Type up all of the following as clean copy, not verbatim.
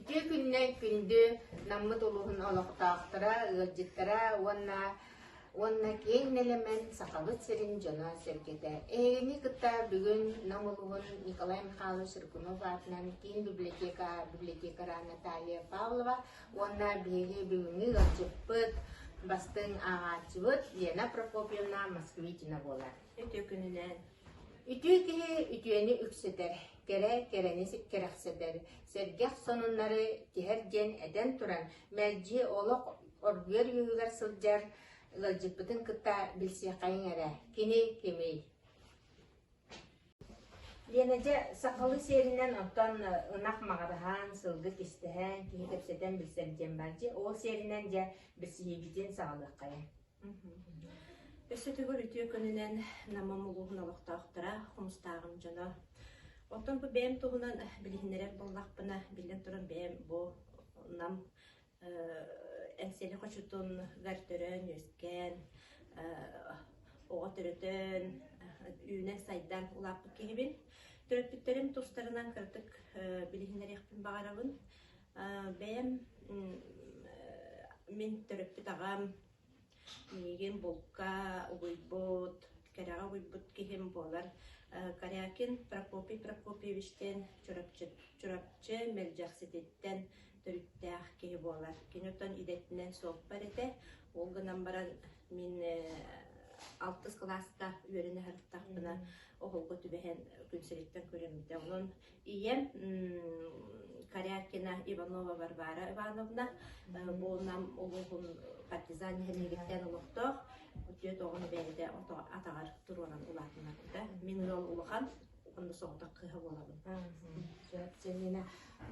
Үтүө күнүнэн күндү Наммыт улууһун олохтоохторо, ыалдьыттара уонна уонна киэҥ нэлэмэн Сахабыт сирин дьоно-сэргэтэ. Эһигини кытта бүгүн Нам улууһун Николай Михайлович Рыкунов аатынан киин библиотека библиотекара Наталья Павлова уонна биһиги бүгүҥҥү ыалдьыппыт, бастыҥ ааҕааччыбыт Лена Прокопьевна Москвитина буолар. Үтүө күнүнэн. Үтүө киһи үтүөнү үксэтэр, кэрэ кэрэни кэрэхсэтэр, сэргэх сонуннары тиһэр диэн этэн туран, мэлдьи олох оргуйар үөһүгэр сылдьар ыалдьыппытын кытта билсиэххэйиҥ эрэ. Кини кимий? Лена, дьэ, сахалыы сиэринэн оттон ынах маҕараһан, сылгы кистэһэн, киһи кэпсэтэн билсэр диэн баар. Дьэ, ол сиэринэн дьэ билсиһиибитин саҕалыаххайыҥ. Өссө төгүл үтүө күнүнэн Намым улууһун олохтоохторо, Хомустааҕым дьоно. Оттон бу бэйэм туһунан билиһиннэрэр буоллахпына, биллэн туран бэйэм бу Нам Эҥсиэли хочотунугар төрөөн-үөскээн, оҕо төрөтөн, үүнэн-сайдан улааппыт киһибин. Төрөппүттэрим тустарынан кыратык билиһиннэриэхпин баҕарабын. Бэйэм мин төрөппүт аҕам миигин булка угуйбут, кэрэҕэ угуйбут киһим буолар. Корякин Прокопий Прокопьевичтэн Чурапчы, Чурапчы Мэлдьэхсититтэн төрүттээх киһи буолар. Кини оттон идэтинэн суоппар этэ. Ол гынан баран мин алтыс кылааска үөрэнэ сырыттахпына оһолго түбэһэн күн сириттэн күрэммитэ. Онон Ийэм Корякина Иванова Варвара Ивановна бу Нам улууһун партизан нэһилиэгиттэн олохтоох түөрт оҕону бэйэтэ атаҕар туруоран улаатыннарбыта. Мин ыал улахан уонна соҕотох кыыһа буолабын.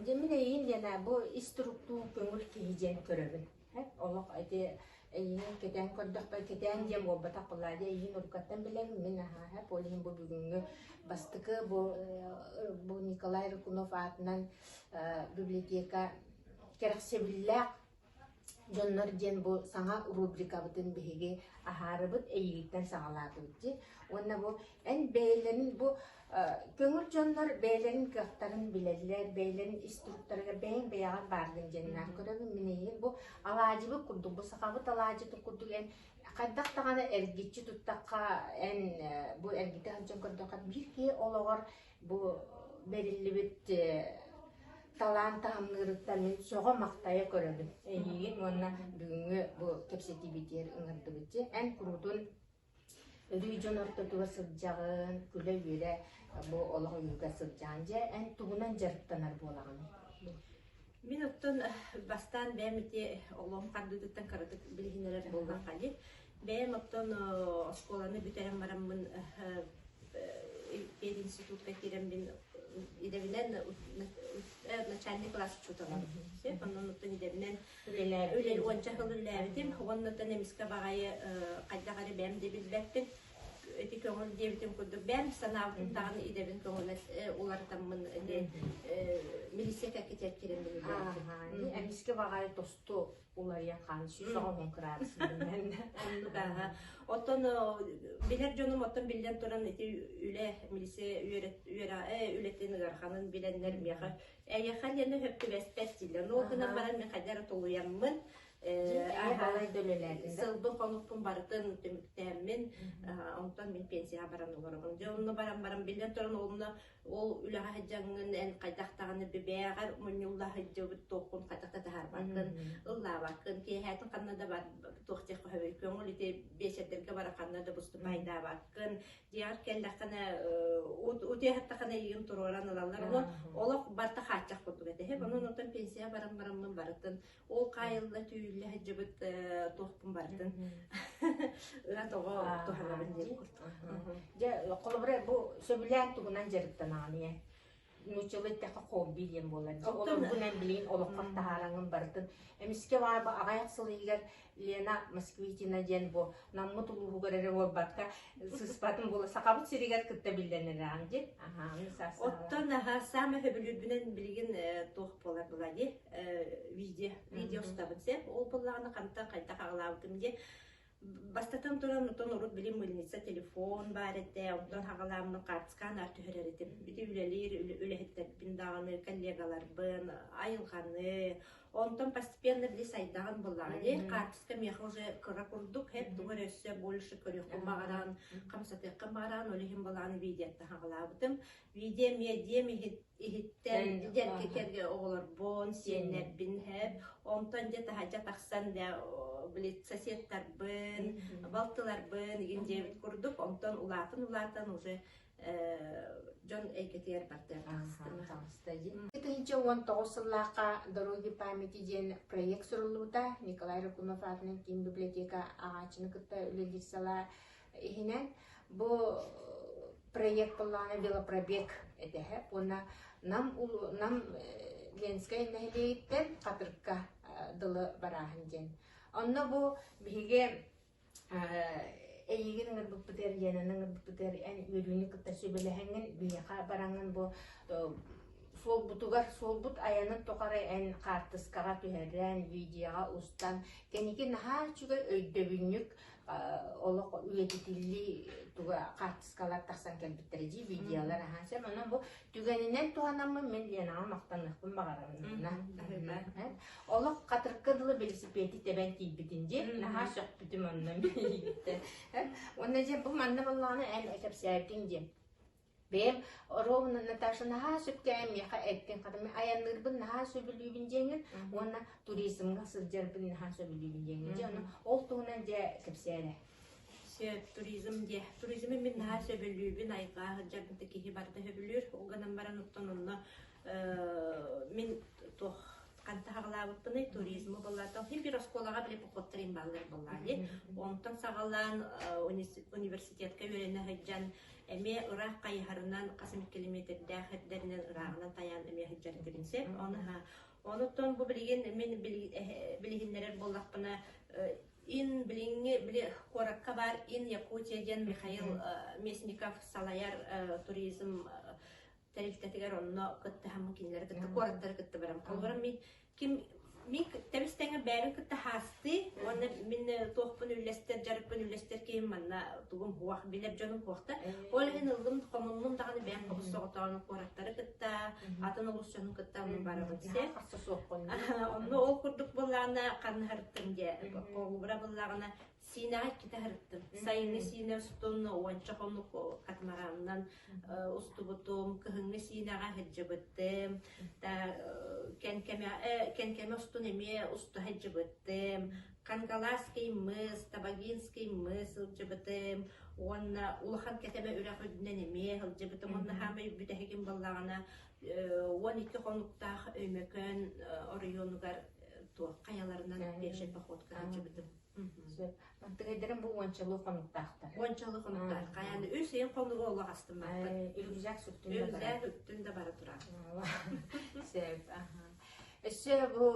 Дьэ мин эйиин диэн бу ис туруктуу көҥүл киһи диэн көрөбүн. Олох ити эйиин кэтээн көрдөхпө кэтээн диэн буолбатах буоллаа дии эйиин уруккаттан билэбин мин аһаа ол иһин бу бүгүҥҥү бастакы бу бу Николай Рыкунов аатынан библиотека кэрэхсэбиллээх дьоннор диэн бу саҥа рубрикабытын биһиги аһаарыбыт эйигиттэн саҕалаатыбыт дии уонна бу эн бэйэлэрин бу Көҥүл дьоннор бэйэлэрин кыахтарын билэллэр, бэйэлэрин ис туруктарыгар бэйэҥ бэйэҕэр бааргын диэн наар көрөбүн. Мин эйигин бу алаадьыбыт курдук, бу сахабыт алаадьытын курдук эн хайдах даҕаны эргиччи туттахха, эн бу эргитэ сылдьан көрдөххө, биир киһи олоҕор бу бэриллибит талаан таһымныырыттан мин сөҕө-махтайа көрөбүн. Эйигин уонна бүгүҥҥү бу кэпсэтиибитигэр ыҥырдыбыт. Эн куруутун Өрүү дьон ортотугар сылдьаҕын, күлэ-үөрэ бу олох үөһүгэр сылдьаҕын. Дьэ, эн тугунан дьарыктанар буолаҕыный? Мин оттон бастаан бэйэм ити олоҕум хардыытыттан кыратык билиһиннэрэр буоллахха дии. Бэйэм оттон оскуоланы бүтэрэн бараммын пединститутка киирэммин идэбинэн начальный класс учууталабын. Онон оттон идэбинэн Үлэ уонча сыл үлэлээбитим уонна эмискэ баҕайы хайдах эрэ бэйэм да билбэппин ити көҥүл диэбитим курдук бэйэм санаабытым даҕаны идэбин көҥүлэ уларытаммын ити милиция кэккитигэр киирэммин үлэлээбитим. Эмискэ баҕайы тосту уларыйан хаалан 190 кыраадыс Оннук ааһа. Оттон билэр дьонум оттон биллэн туран ити үлэ милиция үлэтин ыараханын билэннэр миэхэ Эйиэхэ диэни сөп түбэспэт дииллэр. Ол гынан баран мин хайдах эрэ тулуйаммын, сылбын хонукпун барытын түмүктээммин, онтон мин пенсияҕа баран олоробун. Дьэ онно баран баран биллэн туран онно ол үлэҕэ сылдьаҥҥын эн хайдах даҕаны бэйэҕэр мунньулла сылдьыбыт туоххун хайдах да таһаарбаккын, ыллаабаккын, киэһээтин ханна да бар туох диэххэ сөбүй көҥүл ити биэчэрдэргэ бара ханна да буступайдаабаккын, Дьиэҕэр кэллэххинэ утуйа сыттаххына эйигин туруоран ылаллар. Онон олох барыта хааччах курдук этэ. Онон оттон пенсия баран бараммын барытын ол хаайылла түүрүллэ сылдьыбыт туохпун барытын ыа тоҕо туһанабын диэн курдук. Дьэ, холобура бу сөбүлээн тугунан дьарыктанаҕын ийэ? нууччалыы эттэххэ хобби диэн буолар. Олоргунан билигин олоххор таһаараҥын барытын. Эмискэ баҕа аҕыйах сыл иһигэр Лена Москвитина диэн бу Наммыт улууһугар эрэ буолбакка сыспатын буола Сахабыт сиригэр кытта биллэн эрэҕин дии. Оттон саамай сөбүлүүрбүнэн билигин туох буолар була дии видео видео устабын сеп ол буоллаҕына хантан хайдах аҕалаабытым дии. Бастатан туран, оттон урут били мыльница телефон баар этэ, онтон хаҕалааммын хаартыскаан аар түһэрэр этим. Ити үлэлиир үлэһиттэрбин даҕаны, коллегаларбын, айылҕаны, онтон постепенно били сайдаҕын буоллаҕа дии. Хаартыска миэхэ уже кыра курдук, һэп тугу эрэ өссө больше көрүөххүн баҕаран, хамсатыаххын баҕаран, ол иһин былаан видеоттан хаҕалаабытым. Видео медиам иһиттэн дьэргэ оҕолорбун, сиэннэрбин һэп, онтон дьэ таһырдьа тахсан дьэ били соседтарбын, балтыларбын игин диэбит курдук, онтон улаатан-улаатан уже дьон эйгэтигэр бардыар таҕыстым. Таҕыста дии. 2019 сыллаахха «Дороги памяти» диэн проект суруллубута. Николай Рыкунов аатынан киин библиотека ааҕааччыны кытта үлэлиир салаа иһинэн бу проект былаана велопробег этэһэ уонна Нам Нам Ленскэй нэһилиэгиттэн Хатырыкка дылы барааһын диэн. Онно бу биһиги эйигин ыҥырбыппытыгар, Ленаны ыҥырбыппытыгар эн үөрүүнү кытта сүбэлэһэҥҥин биһиэхэ бараҥҥын бу суолбутугар суолбут айанын тухары эн хаартыскаҕа түһэрэн, видеоҕа устан кэнники наһаа үчүгэй өйдөбүнньүк олох үйэтитиллии туга хаартыскалар тахсан кэлбиттэрэ дии видеолар аһаан сөп онон бу түгэнинэн туһанаммын мин Ленаҕа махтаныахпын баҕарабын олох хатырыкка дылы велосипеди тэбэн тиийбитин дии наһаа сөхпүтүм онно уонна дьэ бу манна буоллаҕына эн кэпсээбитиҥ диэн Бэйэм ровно Наташа наһаа сөпкө миэхэ эттиҥ хата мин айанныырбын наһаа сөбүлүүбүн диэҥҥин уонна туризмҥа сылдьарбын наһаа сөбүлүүбүн диэҥҥин дьэ ону ол туһунан дьэ кэпсээ эрэ. Сөп, туризм диэ. Туризмы мин наһаа сөбүлүүбүн, айылҕаҕа сылдьарбын да киһи барыта сөбүлүүр. Ол гынан баран оттон онно мин туох ханта саҕалаабыппыный туризмы буоллаата хин бир оскуолаҕа били походтар бааллар буоллаани. Онтон саҕалаан университетка үөрэнэ сылдьан Эмиэ ыраах хайыһарынан хас эмит километрдээх эрдэринэн ырааҕынан тайаан эмиэ сылдьар этибин сөп. Ону Онуттан бу билигин мин билиһиннэрэр буоллахпына ин билиҥҥи били куоракка баар Ин Якутия диэн Михаил Местников салайар туризм тэрилтэтигэр онно кыттыһаммын кинилэри кытта куораттары кытта барам. Холобура мин ким мин тэбис тэҥэ бэйэбин кытта хаастыы уонна мин туохпун үллэстэр дьарыкпын үллэстэр киһим манна тугум хуох билэр дьонум хуохта ол иһин ыллым хомуннум даҕаны бэйэм хобус соҕотоҕун куораттары кытта атын улуус дьонун кытта барабын сеп онно ол курдук буоллаҕына ханнаһарыттым диэ холобура буоллаҕына Сиинэҕэ иккитэ сырыттым. Сайыҥҥы сиинэ устун уонча хонук катамаранынан устубутум, кыһыҥҥы сиинэҕэ сылдьыбытым, Кэнкэмэ устун эмиэ уста сылдьыбытым, Кангаласский мыс, Табагинский мыс сылдьыбытым уонна Улахан Кэтэмэ үрэх үрдүнэн эмиэ сылдьыбытым. Уонна саамай бүтэһигим буоллаҕына 12 хонуктаах Өймөкөөн оройуонугар туох хайаларынан пешей походка сылдьыбытым. Сөп. Мантыгайдарым бу уончалыы хонуктаахтар. Уончалыы хонуктаах. Хайааны үс ыйын хонугу олох астыммаппын. Рюкзак сүктүн да бара. Рюкзак үктүн да бара турар. Сөп. Өссө бу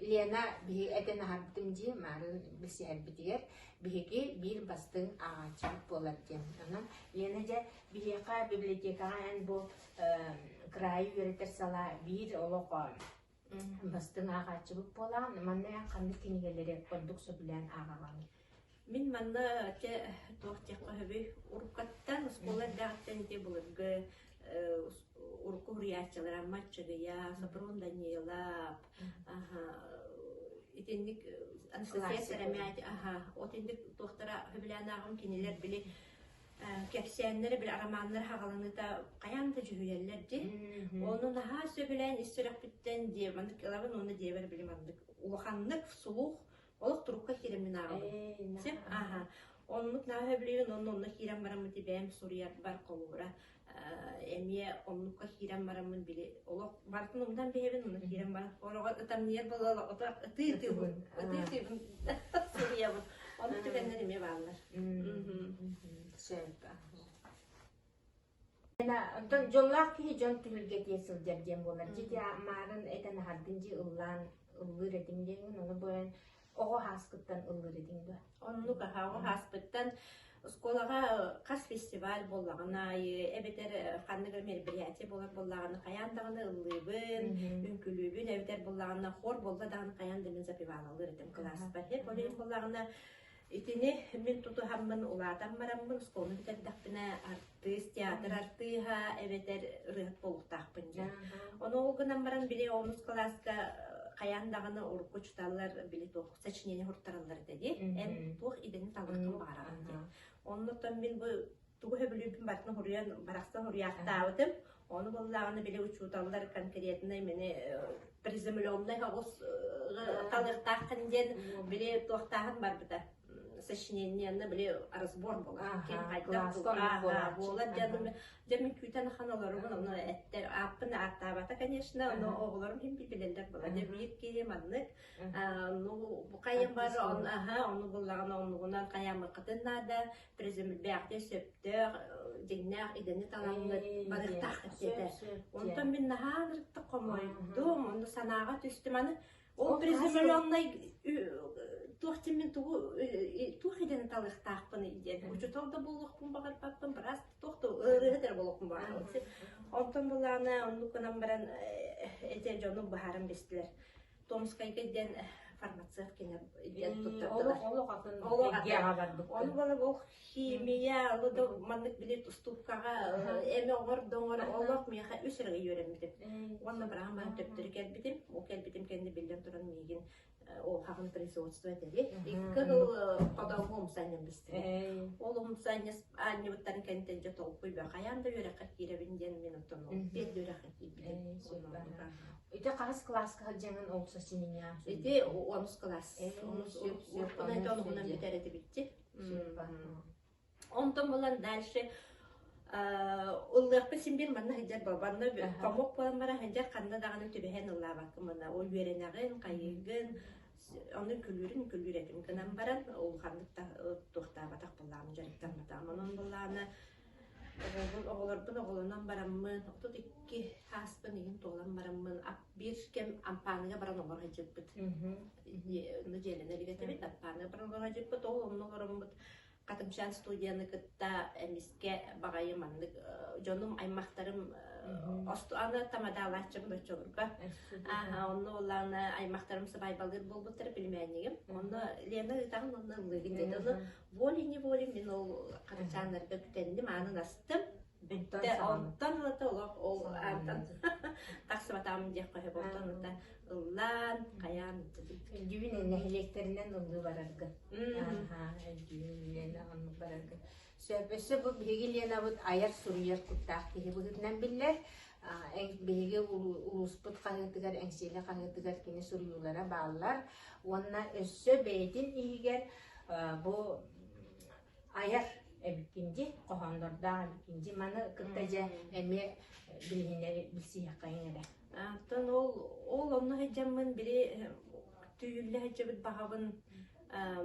Лена биһи этэн аһарбытым дии, маарын билсиһэрбитигэр биһиги биир бастыҥ ааҕааччыбыт буолар диэн. Онон Лена дьэ биһиэхэ библиотекаҕа эн бу кыраайы үөрэтэр салаа биир олох Бастыҥ ааҕааччыбыт буолаҕын, манна эн ханнык кинигэлэри ордук сөбүлээн ааҕаҕыный? Мин манна чэ туох диэххэ сөбүй, уруккаттан оскуола эрдэҕиттэн ити былыргы урукку суруйааччылар Амма Аччыгыйа, Сопрун Данилов, итинник Анастасия Сэрэмээти, аха, отинник туохтара сөбүлээн ааҕым кинилэр били кэпсээннэри били арамааннар хаҕаланыыта хайаан да дьүһүйэллэр дии. Ону наһаа сөбүлээн ис сүрэхпиттэн диэ маннык ылабын уонна диэбэр били маннык улаханнык вслух олох турукка киирэммин ааҕабын. Сөп ааһа. Оннук наһаа сөбүлүүбүн онно онно киирэн бараммын бэйэм суруйарбар холобура эмиэ оннукка киирэн бараммын били олох барытын умнан биһэбин онно киирэн баран хороҕо ытамньыйар буолла ытыы ытыыбын ытыы ытыыбын суруйабын оннук түгэннэр эмиэ бааллар. Сөп. Онтон дьоллоох киһи дьон түһүлгэтигэр сылдьар диэн буолар. Дьити маарын этэн аһардын дии ыллаан ыллыыр этим диэҥҥин, ону буойан оҕо ааспыттан ыллыыр этиҥ дуо? Оннук аһа оҕо ааспыттан оскуолаҕа хас фестиваль буоллаҕын аайы эбэтэр ханнык эрэ мероприятие буолар буоллаҕына хайаан даҕаны ыллыыбын, үҥкүүлүүбүн эбэтэр буоллаҕына хор буолла даҕаны хайаан да мин запевалалыыр этим кылааспар. Ол иһин буоллаҕына. Итини мин тутуһаммын улаатан бараммын оскуоланы бүтэрдэхпинэ артыыс, театр артыыһа эбэтэр ырыаһыт буолуохтаахпын диэн. Ону ол гынан баран били онус кылааска хайаан даҕаны урукку учууталлар били туох сочинение суруттараллар этэ дии. Эн туох идэни талыаххын баҕараҕын диэн. Оннуттан мин бу тугу сөбүлүүрбүн барытын суруйан барахсан суруйаахтаабытым. Ону буоллаҕына били учууталлар конкретнай мени приземленный оҕус талыахтааххын диэн били туохтааһын барбыта сочинениены били разбор буолар. Ким хайдах буолар диэн дьэ мин күүтэн ахан олоробун ону эттэр ааппын ааттаабата конечно ону оҕолорум иһин билэллэр буолар дьэ биир киһи маннык ну хайан бар аха ону буллаҕына оннугунан хайаамыккытын наада приземлээхтик сөптөөх дьиҥнээх идэни таламмыт барыахтаах этэ. Онтон мин наһаа ынырыктык хомойдум, онно санааҕа түстүм. Аны ол приземленный туох дьин мин тугу туох идэни талыахтаахпын диэн учуутал да буолуохпун баҕарбаппын, быраас туох да ыарыһыт эрэ буолуохпун баҕарабын. Онтон былаана оннук гынан баран эти дьону быһааран бистилэр. Томскайга диэн фармацевт кини диэн туттардылар. Олох атын Олох эйгэҕэ барбыт. Ону буолар ол химия, ол да маннык били устууккаҕа эми оҥор да оҥор олох миэхэ үс эрэ үөрэммитим. Уонна быраҕан баран төптөрү кэлбитим. Ол кэлбитим кэннэ биллэн туран миигин ол хаҕын производство этэ Икки сыл ходооҥҥо умсанньан бистибит. Ол умсанньас аанньыбыттарын кэнниттэн дьэ толкуй бө хайаан да үөрэххэ киирэбин диэн мин оттон ол биир да үөрэххэ киирбитим. Ити хаһыс кылааска сылдьаҥын ол сочинение Ити онус кылаас. Онус уруккунан онуһунан бүтэр этибитти. Онтон булан дальше ыллыахпын син биир манна сылдьар манна хомук буолан баран сылдьар ханна даҕаны түбэһэн ыллаабаккын манна ол үөрэнэҕин хайыыгын ону күлүүрүн күлүүр этим гынан баран улаханнык да туохтаабатах буоллаҕым дьарыктамматаҕым онон буоллаҕына Оҕобун, оҕолорбун оҕолонон бараммын, 32 сааспын иһин туолан бараммын, биир кэм ампааныга баран олоро сылдьыбыт. Онно дьиэлэнэ илик этибит, ампааныга баран олоро сылдьыбыт. Ол онно олороммут Хатымчаан студияны кытта эмискэ баҕайы маннык дьонум, аймахтарым аны тамадаалааччыбын оччолорго. Ааһа, онно буоллаҕына аймахтарым сыбаайбалыыр буолбуттара племяннигим. Онно Лена ыытаҕын онно ыллыыгын диэтэ. Ону волей-неволей мин ол хатычааннарга күтэнним, аанын астым. Бүттэ. Онтон ылата олох ол аантан тахсыбатаҕым диэххэ сөп. Онтон ылата ыллаан, хайаан Өйдүүбүн нэһилиэктэринэн ыллыы барарга. Өйдүүбүн Лена оннук барарга. Сөп. Өссө бу биһиги Ленабыт айар суруйар куттаах киһи быһыытынан биллэр. Биһиги улууспут хаһыатыгар, Эҥсиэли хаһыатыгар кини суруйуулара бааллар. Уонна өссө бэйэтин иһигэр бу айар эбиккин дии, хоһооннордоох эбиккин дии. Маны кытта дьэ эмиэ билиһиннэри билсиһиэххэйиҥ эрэ. Оттон ол ол онно сылдьаммын били түүйүллэ сылдьыбыт баҕабын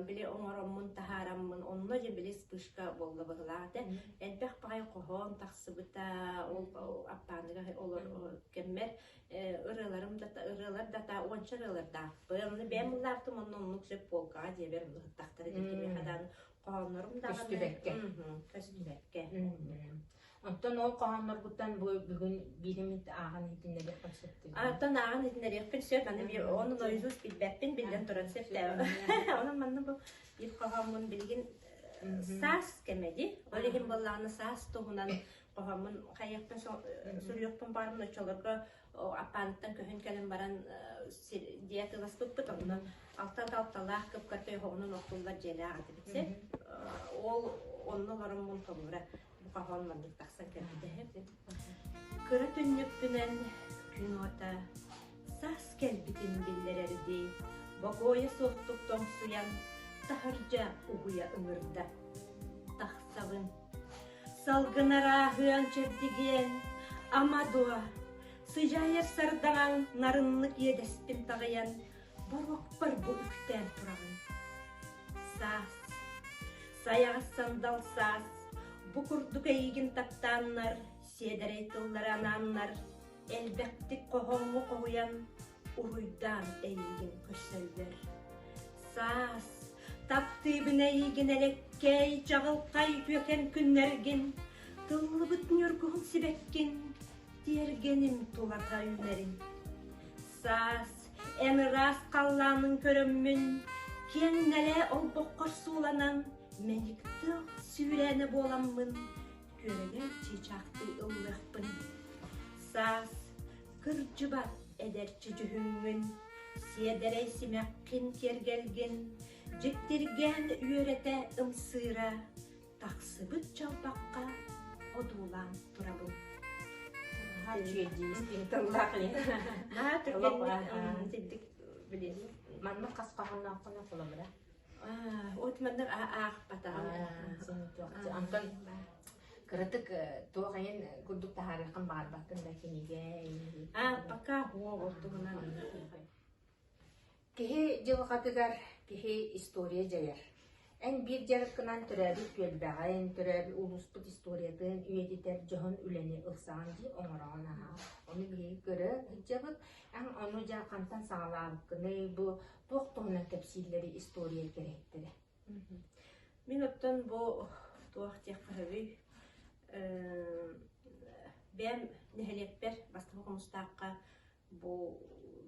били оҥороммун таһаараммын онно дьэ били вспышка буолла быһылаах этэ. Элбэх баҕайы хоһоон тахсыбыта ол аппааныга олор кэммэр ырыаларым да ырыалар да уонча ырыалардаахпын. Онно бэйэм ыллаабытым онно оннук сөп полкаҕа дьиэбэр ыһыттахтара диэн кимиэхэ даҕаны хоһооннорум даҕаны Көстүбэккэ. Көстүбэккэ. Оттон ол хоһоонноргуттан бу бүгүн биир эмит ааҕан иһитиннэриэххин сөп дии. Оттон ааҕан иһитиннэриэхпин сөп. Аны ону наизусть билбэппин, биллэн туран сөп. Онон манна бу биир хоһооммун билигин саас кэмэ дии. Ол иһин буоллаҕына саас туһунан хоһооммун хайыахпын суруйуохпун баарбын оччолорго аппааныттан көһөн кэлэн баран дьиэ атыыласпыппыт онно алта да алталаах кып-кыракый оһоҕунан оттуллар дьиэлээх этибит сир ол онно олороммун холобура бу хоһоон маннык тахсан кэлбитэ кыра түннүкпүнэн күн уота саас кэлбитин биллэрэрдии бокуойа суохтук тоҥсуйан таһырдьа угуйа ыҥырда тахсабын Салгын арааһыан чэбдигиэн, ама дуо, сыдьаайар сардаҥаҥ нарыннык иэдэспин таҕыйан, боруокпар бу үктээн тураҕын. Саас, сайаҕас сандал саас, бу курдук эйигин таптааннар, сиэдэрэй тыллары анааннар, элбэхтик хоһооҥҥо хоһуйан, уруйдаан эйигин көрсөллөр. Саас, таптыыбын эйигин элэккэй, чаҕылхай үтүөкэн күннэргин, тыллыбыт ньургуһун сибэккин, тиэргэним тулата үүнэрин. Саас, эн ыраас халлаанын көрөммүн, Киэҥ нэлээ олбоххор сууланан, мэник тыл сүүрээнэ буоламмын, күөрэгэй чыычаахтыы ыллыахпын. Саас кырдьыбат эдэрчи дьүһүҥҥүн, сиэдэрэй симэххин киэргэлгин, дьиктиргээн үөрэтэ ымсыыра, тахсыбыт чалбахха одуулаан турабын. Үчүгэйдии истиҥ тыллаах Наһаа түргэнник итинник билиэн. Маннык хас хоһооннооххуна холобура? Вот маннык аахпатаҕым. Онтон кыратык туох айан курдук таһаарыаххын баҕарбаккын да кинигэ А пока ол туһунан. Киһи дьылҕатыгар киһи история дьайар. Эн биир дьарыккынан төрөөбүт түөлбэҕин, төрөөбүт улууспут историятын үйэтитэр дьоһун үлэни ылсаҕын дии оҥороҕун аһаа. Ону биһиги көрө сылдьабыт. Эн ону дьэ хантан саҕалаабыккыный, бу туох туһунан кэпсииллэрий история кэрэһиттэрэ? Мин оттон бу туох диэххэ сөбүй? Бэйэм нэһилиэкпэр Бастакы Хомустаахха бу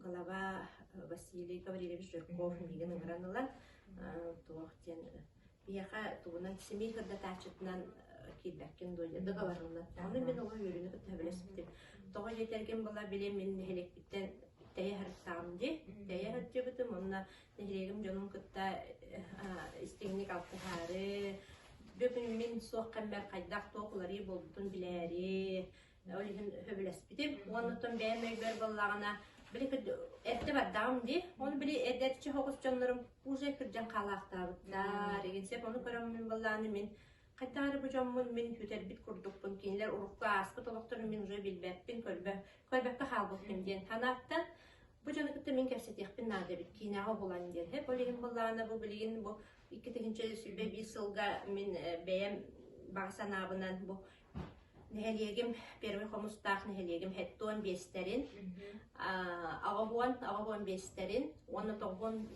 глава Василий Гаврильевич Жирков миигин ыҥыран ылан туох диэн биһиэхэ тугунан семей сырдатааччытынан киирбэккин дуо диэн договорыллан. Ону мин оҕо үөрүүнү кытта сөбүлэспитим. Тоҕо диэтэргин була били мин нэһилиэкпиттэн тэйэ сырыттаҕым дии. Тэйэ сылдьыбытым уонна нэһилиэгим дьонун кытта истиҥник алтыһаары, бүгүн мин суох кэммэр хайдах туох уларыы буолбутун билээри, ол иһин сөбүлэспитим. Уонна оттон бэйэм өйбөр буоллаҕына, били эрдэ бардаҕым дии. Ону били эдэрчи соҕус дьоннорум уже кырдьан хаалаахтаабыттар. Игин сөп ону көрөммүн буоллаҕына мин хайдах эрэ бу дьоммун мин сүтэрбит курдукпун, кинилэр урукку ааспыт олохторун мин уже билбэппин, көрбөккө хаалбыппын диэн санааттан бу дьону кытта мин кэпсэтиэхпин наада эбит, киинэҕэ уһулан диэн. Ол иһин буоллаҕына бу билигин бу 2021 сылга мин бэйэм баҕа санаабынан бу нэһилиэгим Первый Хомустаах нэһилиэгим хэттуон биэстэрин, аҕаһуон аҕаһуон биэстэрин уонна тоҕуон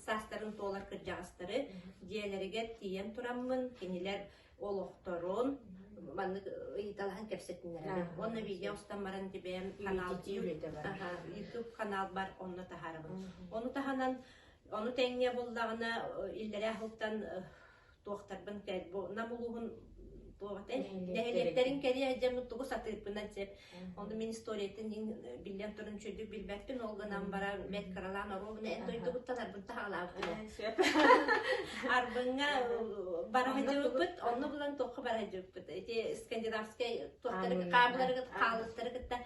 саастарын туолар кырдьаҕастары дьиэлэригэр тиийэн тураммын кинилэр олохторун маннык ыйыталаһан кэпсэтиннэрэбин. Уонна видео устан баран бэйэм канал YouTube каналбар онно таһаарабын. Ону таһынан ону тэҥҥэ буллаҕына иллэрээ сылтан туохтарбын бу Нам улууһун нэһилиэктэрин кэрийэ дьэммит тугу сатыырбынан сеп. Ону мин историятын биллэн туран үчүгдүк билбэппин, ол гынан баран бэт кыралаан оруобуна эн дойдубуттан арбын таһаалаабытым. Сөп. Арбыҥҥа бара сылдьыбыппыт, онно булан туохха бара сылдьыбыппыт. Ити скандинавскай туохтары хаабылары хаалыттары кытта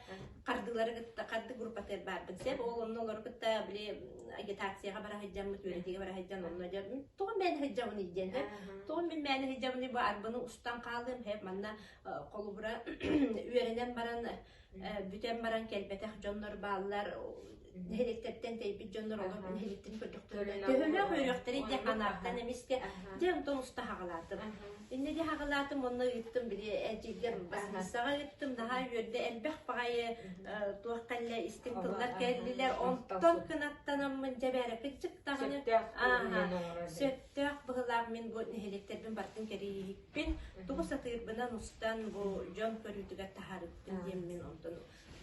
хардыылары кытта харды группатыгар баарбын сеп. Ол онно олору кытта били агитацияҕа бара сылдьаммыт, үөрэтиигэ бара сылдьан онно дьэ тоҕо мээнэ сылдьабыный диэн тоҕо мин мээнэ сылдьабыный бу арбыны устан хаалыам хэп манна холобура үөрэнэн баран бүтэн баран кэлбэтэх дьоннор бааллар нэһилиэктэртэн тэйбит дьоннор олор нэһилиэктэрин көрдөхтөрүнэ төһөлөөх үөрүөхтэрий диэн ханааттан эмискэ дьэ онтон уста хаҕалаатым иннэ дьэ хаҕалаатым онно ыыттым били эдьиийгэр Василисаҕа ыыттым наһаа үөрдэ элбэх баҕайы туох кэллэ истиҥ тыллар кэллилэр онтон кынаттанаммын дьэ бээрэ кыччык даҕаны сөптөөх быһыылаах мин бу нэһилиэктэрбин барытын кэрийиһикпин тугу сатыырбынан устан бу дьон көрүүтүгэр таһаарыппын диэммин онтон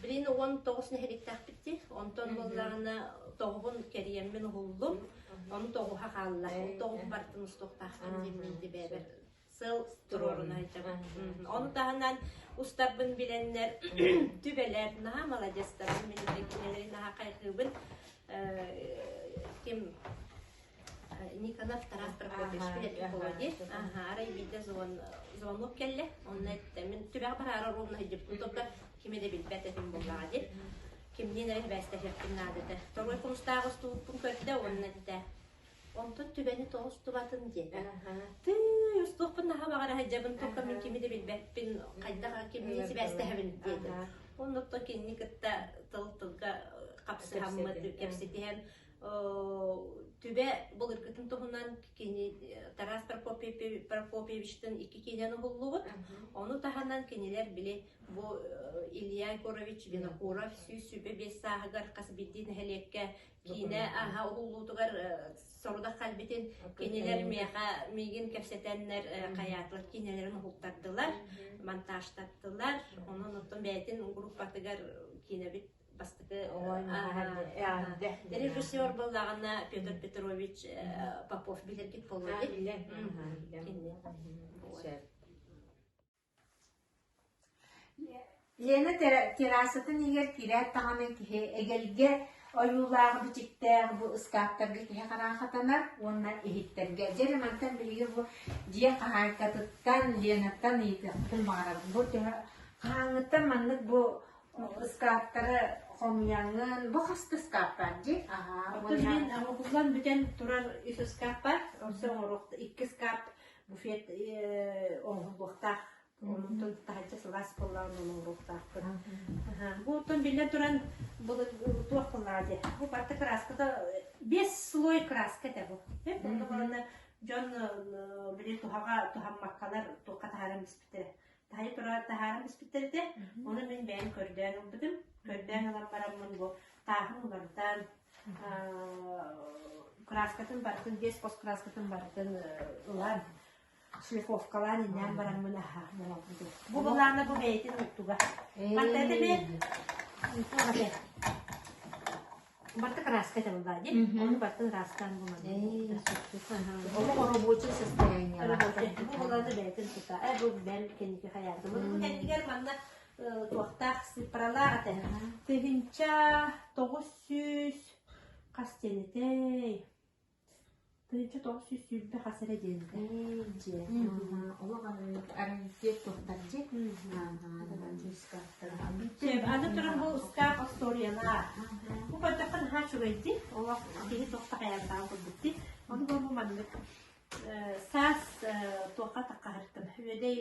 билин 19 нэһилиэктээхпит дии онтон буоллаҕына тоҕуһун кэрийэммин уһуллум ону тоҕуһа хаалла ол тоҕуһу барытын устуохтаахпын диэммин дибээбэр сыл туруоруна сылдьабын. Ону таһынан устарбын билэннэр түбэлэр наһаа маладьыастарбын мин кинилэри наһаа хайҕыыбын. Ким Никонов Тарас Прокопьевич билэр Аха, арай биирдэ звонок кэллэ. Онно эттэ мин түбэҕэ бараары ровно сылдьыбытым только кими да билбэт этим буоллаҕа дии. Кимниин эрэ сибээстэһиэхпин наада этэ. Второй хомустаах устубуппун көрдө уонна эттэ Онтон түбэни тоҕо устубатын диэтэ. Тыый, устуохпун наһаа баҕара сылдьабын, только мин кими да билбэппин, хайдах кимниин сибээстэһэбин диэтэ. Оннуттан кинини кытта тыл-тылга хапсыһаммыт, кэпсэтиһэн түбэ былыргытын туһунан кини Тарас Прокопьевичтын икки киинэн уһуллубут. Ону таһынан кинилэр били бу Илья Егорович Винокуров 125 сааһыгар хас биирдии нэһилиэккэ киинэ аһа уһуллуутугар сорудах кэлбитин кинилэр миэхэ миигин кэпсэтэннэр хайаатылар киинэлэрин уһултардылар монтажтаттылар онон оттон бэйэтин группатыгар киинэбит Бастакы режиссер буоллаҕына Петр Петрович Попов билэргит буолуо дии. Лена террасатын иһигэр киирээт даҕаны киһи эгэлгэ ойуулаах, бичиктээх бу ыскааптарга киһи хараҕа хатанар уонна иһиттэргэ. Дьэ эрэ мантан биһиги бу дьиэ хаһаайкатыттан Ленаттан ыйытыахпытын баҕарабын. Бу төһө хаһааҥҥыттан маннык бу ыскааптары хомуйаҥҥын, бу хас да ыскаап баар дии? Аһаа, Оттон мин оҥоһуллан бүтэн турар үс ыскаап бар. Онсон оҥоруох икки ыскаап буфет оҥоһуллуохтаах. Онтон таһырдьа сылаас буоллаҕына оҥоруохтаахпын. Бу оттон биллэн туран туох буоллаҕа дии. Бу барыта краската без слой краска этэ бу. Онно барана дьон били туһаҕа туһаммаккалар туохха таһааран биспиттэрэ. Таһайа тура таһааран биспиттэр этэ. Ону мин бэйэм көрдөөн ылбытым. Көрдөөн ылан бараммын бу тааһын уларытан краскатын барытын, биэс хос краскатын барытын ылан шлифовкалаан иннээн бараммын аһа оҥорбутум. Бу былаана бу бэйэтин уттуга. Мантан эмиэ барыта краска этэ буоллаа дии. Ону барытын ыраастаан булан. Олох оробуочай состояние. Бу былаана бэйэтин тута. Э бу бэл кэнники хайаатым. Бу кэннигэр манна туохтаах сыппаралаах этэ. 1900 хас диэн этэй? 1920 хас эрэ диэн этэ. Дьиэ. Олох армитет туохтар дьиэ. Аны туран бу ыскаап остуоруйалаах. Бу көрдөххө наһаа үчүгэйдик, олох киһи туох да хайаабатаҕын курдук дии. Ону бу маннык саас туохха таххаһыртым. Үөдэй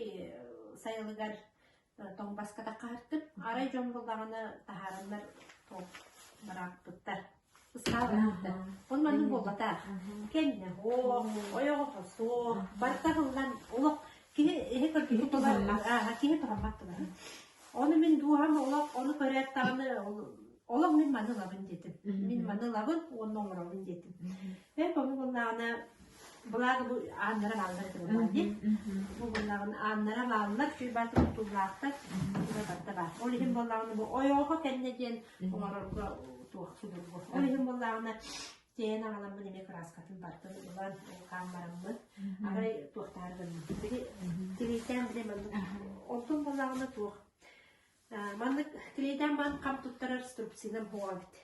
сайылыгар тоҥбаска таххаһыртым. Арай дьон буллаҕына таһаараннар туох бараахпыттар. Ыстаабаттар. Ол маннык буолбатах. Кэннэ суох, ойоҕо суох, барыта аһыллан олох киһи иһи Киһи туһаммат. Киһи туһаммат тыла. Ону мин дууһам олох ону көрөөт даҕаны олох мин маны ылабын диэтим. Мин маны ылабын уонна оҥоробун диэтим. Эн ону буллаҕына Былааҕы бу ааннара бааллар этэ буоллаҕа дии. Бу буоллаҕына ааннара бааллар, чуй-бааты тутуллаахтар, барыта баар. Ол иһин буоллаҕына бу ойоҕо кэннэ диэн оҥорорго туох судургу. Ол иһин буоллаҕына тиэйэн аҕаламмын эмиэ кырааскатын барытын ылан хааммараммын арай туохтаары гынным. Били тилийтээн били маннык онтон буоллаҕына туох маннык тилийтээн баран хам туттарар струбцинам суоҕа эбит.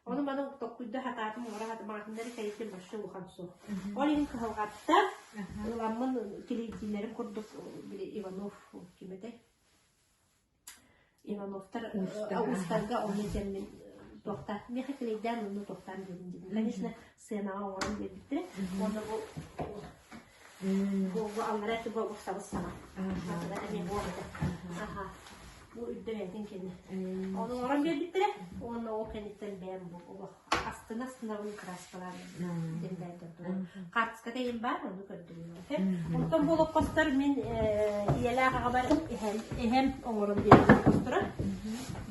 Ону маны толкуйда сатаатым, оҥоро сатаатым кэриэтин вообще улахан суох. Ол иһин кыһалҕаттан ыламмын килийдиилэрим курдук били Иванов ким этэй? Ивановтар уустарга онно дьэммин туохтаах миэхэ килийдээн онно туохтаан диэбин дии. Конечно, сценаҕа оҥорон биэрбиттэрэ. Уонна бу бу аллара этэ бу сабыс саҥа. Аллара эмиэ буол этэ. Аха. Бу үрдэ бэйэтин кэннэ. Ону оҥорон биэрбиттэрэ. Уонна ол кэнниттэн бэйэм бу олох астына астынабын краскалаан дэмдээдэр туран. Хаартыската иһин баар, ону көрдөрүм. Онтон бу олоппостор мин ийэлээх аҕабар эһэм, эһэм оҥорон биэрбит олоппосторо.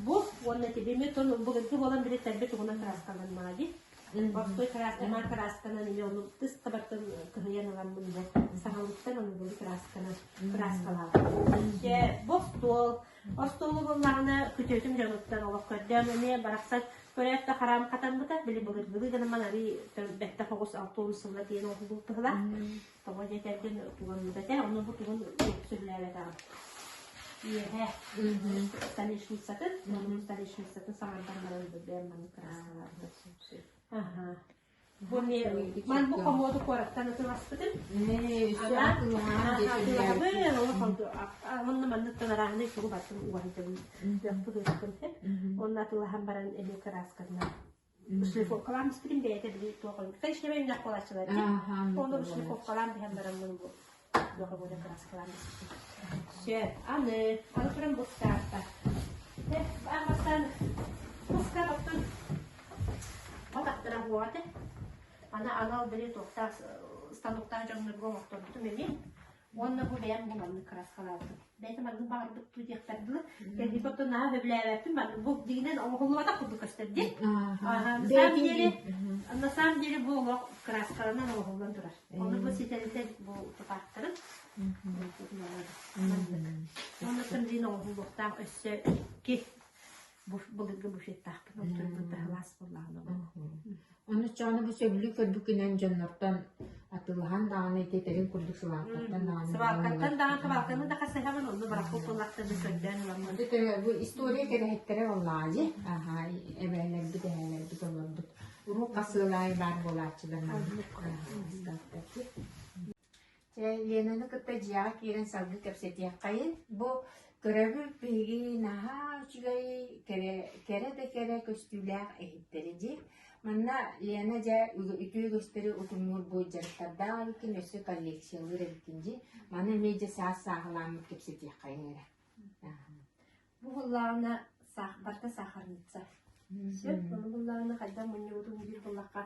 Бу уонна тибими тон былыргы буолан били тэлбит угунан краскаланнаҕа дии. Борсуой кыраасканан кыраасканан эмиэ ону тыс табартан кыһыйан ыламмын бу саҥалыттан ону кыраасканан кырааскалаабытым. Дьэ, бу остуол. Остуолу буллаҕына күтүөтүм дьонуттан олох көрдөөн эмиэ барахсан көрөөт да хараам хатаммыта. Били былыргылыы гынан арыы бэттэх оҕус 60 сылла диэн оҕолуу тыһыла. Тоҕо диэтэргин тугун этэ, ону бу тугун сөбүлээбэтэҕим. Үөһэ столешницатын, столешницатын саҥардан баран бэйэм маннык кырааскалаабытым. Аха. Бу ман бу хомуоду куораттан атыласпытым. Онно манныктан арааһынай тугу баттым угаһыйтабын. Ыахпыт Онно атылаһан баран эмиэ кырааскатынан шлифовкалаан испитим бэйэтэ били туох конечно бэйэмнэх буолааччылар дии ону шлифовкалаан биһэн бараммын бу туох буола краскалаан испитим сөп аны аны туран бу ыскаапта бастаан бу ыскаап оттон атахтара буоҕа этэ аны анал били туохтаах станоктаах дьоннорго оҥорторбутум эмиэ Уонна бу бэйэм бу маннык кырааскалаабытым. Бэйэтэ маннык баҕарбыт дуу диэхпэр дылы. Кэлбит оттон наһаа сөбүлээбэппин маннык бу дьиҥинэн оҥоһуллубатах курдук көстөр дии. На самом деле, на самом деле бу олох кырааскаланан оҥоһуллан турар. Ону бу ситэритэ бу тутаахтарын маннык. Оннуттан диин оҥоһуллуохтаах өссө икки. Былыргы буфеттаахпын, ол турбут таһылаас буоллаҕына. Ону чоҕуна бу сөбүлүү көрбүккүнэн дьоннортон атыылаһан даҕаны ити этэрин курдук сыбаалкаттан даҕаны Сыбаалкаттан даҕаны сыбаалканы да хасыһабын, онно барахпыт буоллахтарына көрдөөн ыламмын. Бу история кэрэһиттэрэ буоллаҕа дии. Аха, эбээлэрбит, эһээлэрбит олорбут. Урут хас ыал аайы баар буолааччылар маннык. Чэ, Ленаны кытта дьиэҕэ киирэн салгыы кэпсэтиэххэйин. Бу көрөбүт биһиги наһаа үчүгэй, кэрэ, кэрэ да кэрэ көстүүлээх иһиттэри дии. Манна Лена дьэ үтүө үгэстэри утумнуур бу дьарыктардаах эбиккин, өссө коллекциялыыр эбиккин дии. Маны эмиэ дьэ саас сааһылааммыт кэпсэтиэххэйин эрэ. Бу буллаҕына барыта сахарница. Сөп, ону буллаҕына хайдах мунньубутум диир буллахха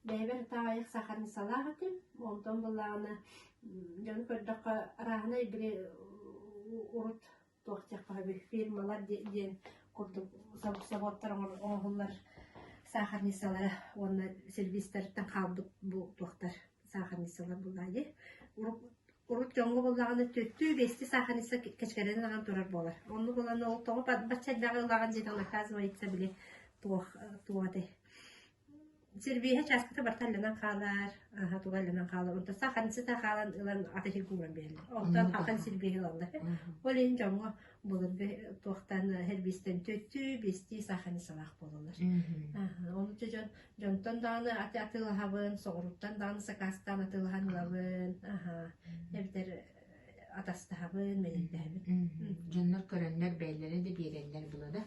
Бэйэбэр таайах сахарницалаах этим, онтон былаана дьону көрдөххө арааһынай били урут туох диэххэ сөбүй фирмалар диэн курдук собуоттар оҥоһуллар сахарницалара уонна сервистэртэн хаалбыт бу туохтар сахарницалар булаайы урут дьоҥҥо буоллаҕына түөртүү биэстии сахарница кэчкэрэн аҕан турар буолар оннук ылан ол тоҕо бачча элбэҕи ылаҕын диэтэн оказывается били туох туох этэй Сервиһэ чааскыта барыта алланан хаалар, аһа туга алланан хаалар, онтон саханицата хаалан ылан аты кууран биэрэллэр. Онтон атын сервиһи ылаллар. Ол иһин дьоҥҥо былыргы туохтан сервистэн түөртүү, биэстии саханицалаах буолаллар. Ону дьон дьонтон даҕаны аты атыылаһабын, соҕурууттан даҕаны сакаастаан атыылаһан ылабын, аһа эбэтэр атастаһабын, мэлийдэһэбин. Дьоннор көрөннөр бэйэлэрэ да биэрэллэр була да.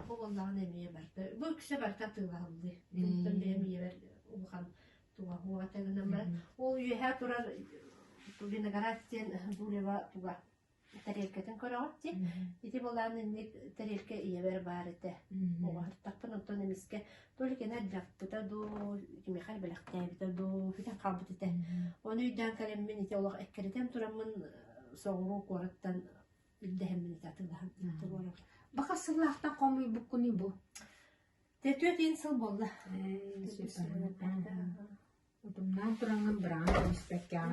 Бу буоллаҕына эмиэ барыта, бу үксэ барыта атыылаһыллыы. Оттон бэйэм ийэбэр улахан туга уоҕата гынан баран, ол үөһээ турар виноград диэн Дулева туга тэриэлкэтин көрөҕүт дии. Ити буолаан инник тэриэлкэ ийэбэр баар этэ. Оҕоһуртахпын онтон эмискэ то ли кэнэ дьаппыта дуу, кимиэхэ бэлэхтээбитэ дуу, бүтэн хаалбыт этэ. Ону өйдөөн кэлэммин ити олох эккирэтэн тураммын соҕуруу куораттан ирдэһэммин ити атыылаһан туруорабын. Баха сыллаахтан хомуйбуккунуй бу? Түөрт иин сыл буолла. Утумнаан тураҥҥын быраҕан кэбиспэккэҕин.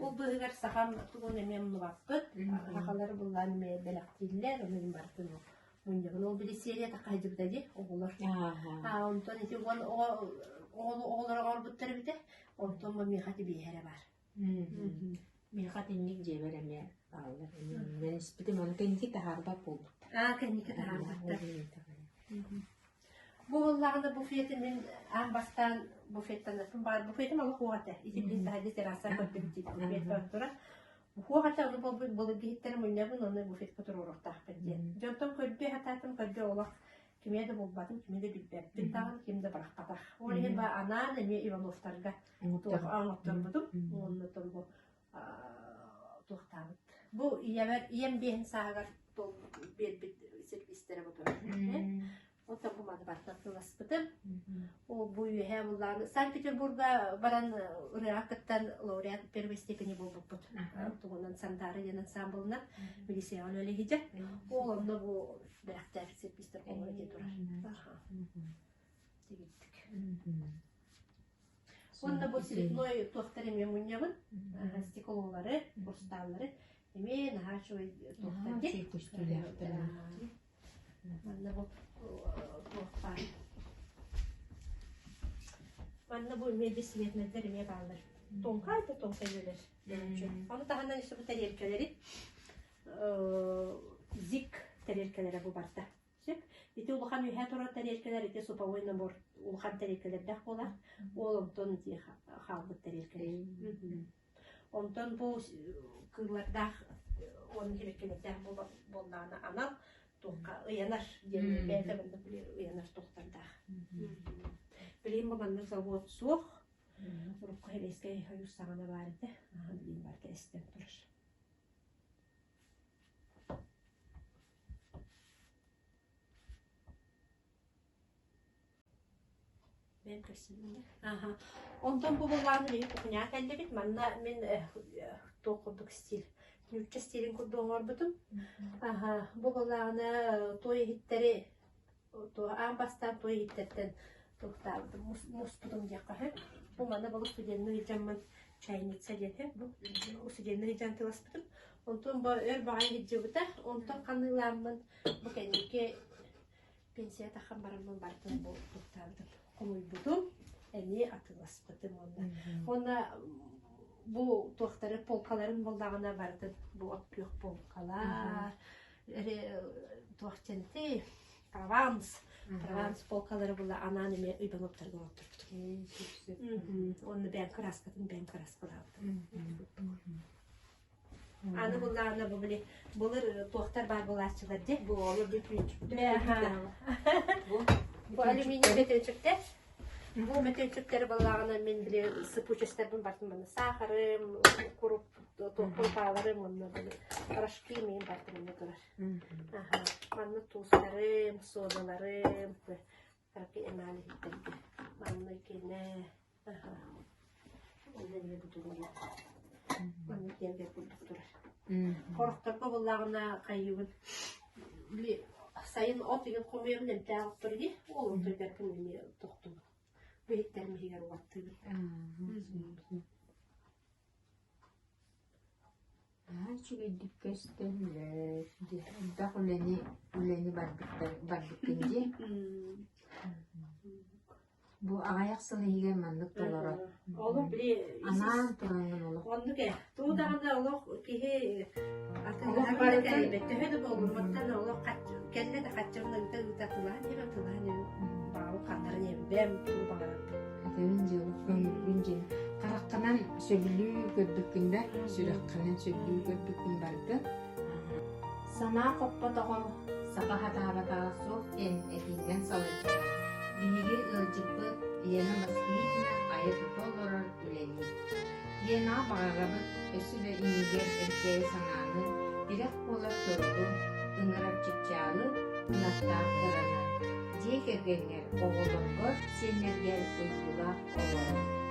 Ол быыһыгар сахам тугун эмиэ умнубаппыт. Сахалары буллаан эмиэ бэлэхтииллэр, ону мин барытын мунньабын. Ол били серия таххайдыбыта дии оҕолор. Аа, онтон ити уон оҕо оҕолоро оҥорбуттар эбитэ. Онтон бу миэхэ тибиэһэрэ баар. Миэхэ итинник дьиэбэр эмиэ бааллар. Мен испитим, ону кэнники таһаарбат буолбуттар. Аа, кэнники таһаарбаттар. Бу буоллаҕына буфеты мин аан бастаан буфеттанарбын баҕар буфетым олох уох этэ. Ити билин таһырдьа терраса көрдүбүт диэн буфет баран турар. Уох этэ ону буолбут былыргы иһиттэрин мунньабын ону буфетка туруоруохтаахпын диэн. Дьонтон көрдүү сатаатым көрдүү олох кими да булбатым, кими да билбэппин даҕаны, ким да бырахпатах. Ол иһин анаан эмиэ Ивановтарга оҥотторбутум. Уонна бу туохтаабыт. Бу ийэбэр ийэм биэһин сааһыгар биэрбит сервистэрэ бу турар. Онтон бу маны барытын атыыласпытым. Ол бу үөһээ буллаан Санкт-Петербурга баран ырыаҕа кыттан лауреат первой степени буолбуппут. Тугунан Сандаары диэн ансамблынан милицияҕа үлэлиһидьэ. Ол онно бу бэлэхтээбит сервистэр оҥоро дии турар. Тигиттик. Уонна бу цветной туохтар эмиэ мунньабын. Стеклолары, хрусталлары эмиэ наһаа үчүгэй туохтар дии. Манна бу туох баар. Манна бу эмиэ бесцветнайдар эмиэ бааллар. Тонкай да тонкай үлэлэр. Ону таһынан еще бу тэриэлкэлэри зик тэриэлкэлэрэ бу барда. Сөп. Ити улахан үөһээ турар тэриэлкэлэр ити суповой набор улахан тэриэлкэлэрдээх буолар. Ол онтон ити хаалбыт тэриэлкэлэр. Онтон бу кыыллардаах уонна сибэккилэрдээх буоллаҕына анал туохха ыйанар диэн бэйэтэ маннык ыйанар туохтардаах. Билигин бу маннык завод суох. Урукку Сэбиэскэй Союз саҕана баар этэ. Билигин барыта эстэн турар. Аха. Онтон бу былааны биһи кухняҕа кэллибит. Манна мин туох курдук стиль, нуучча стилин курдук оҥорбутум. Аха. Бу былааны туой иһиттэри аан бастаан туой иһиттэртэн туохтаабытым, муспутум диэххэ сөп. Бу манна былыр студенныы сылдьаммын чайница диэн сөп. Бу студенныы сылдьан тыласпытым. Онтон бу өр баҕайы сылдьыбыта. Онтон ханыылааммын бу кэнники пенсия таххан бараммын барытын бу туттаабытым, хомуйбутум, эмиэ атыыласпытым уонна уонна бу туохтары полкаларын буллаҕына барытын бу от күөх полкалар туох диэн Прованс Прованс полкалары була анаан эмиэ Ивановтарга оҥотторбутум. Уонна бэйэм кырааскатын бэйэм кырааскалаабытым. Аны буллаҕына бу били былыр туохтар баар буолааччылар дии. Бу олор бүтүнчүктэр. Бу алюминий бөтүөнчүктэр. Бу бөтүөнчүктэри буллаҕына мин били сыпучастарбын бартым манна саахарым, куруп курупааларым уонна били рожки миин бартым инне турар. Аха, манна туустарым, суодаларым, кыракый эмээл иһиттэргэ. Манна кэнэ, аха, онно эмиэ бу тураллар. Манна киэргэл курдук турар. Хорохторго буллаҕына хайыыбын, били сайын от игин хомуйабын эмтээх оттор ини, ол оттордарбын эмиэ тохтубун. Бу иһиттэрим иһигэр угаттыыбын. Наһаа үчүгэйдик көстөллөр дии, элбэх үлэни үлэни барбыттар барбыккын дии. Бу аҕыйах сыл иһигэр маннык толоро. Олох били Анаан тураҥҥын олох. Оннук ээ. Тугу даҕаны олох киһи атыылаһар да кэлбэт. Төһө да буолумматтан олох кэллэ да хаччын ыыта ыыта атыылаһан иһэр атыылаһан иһэр баҕабын ханнаран иһэбин тугу баҕарарбын. Этэбин дьиэ олох көҥүлгүн дьиэ Хараххынан сөбүлүү көрбүккүн да, сүрэххинэн сөбүлүү көрбүккүн барытын. Санаа хоппотоҕо, саха хатаабатаҕа суох диэн этиинэн салайтаран, биһиги ыалдьыппыт Лена Москвитина айа-тута олорор үлэлиир. Ленаҕа баҕарабыт өссө да иннигэр эркээйи санааны, тирэх буолар туругу, ыҥырар чыпчаалы, кынаттаах ыраны, дьиэ кэргэҥҥэр, оҕолоргор, сиэннэргэр уйгулаах олоҕу.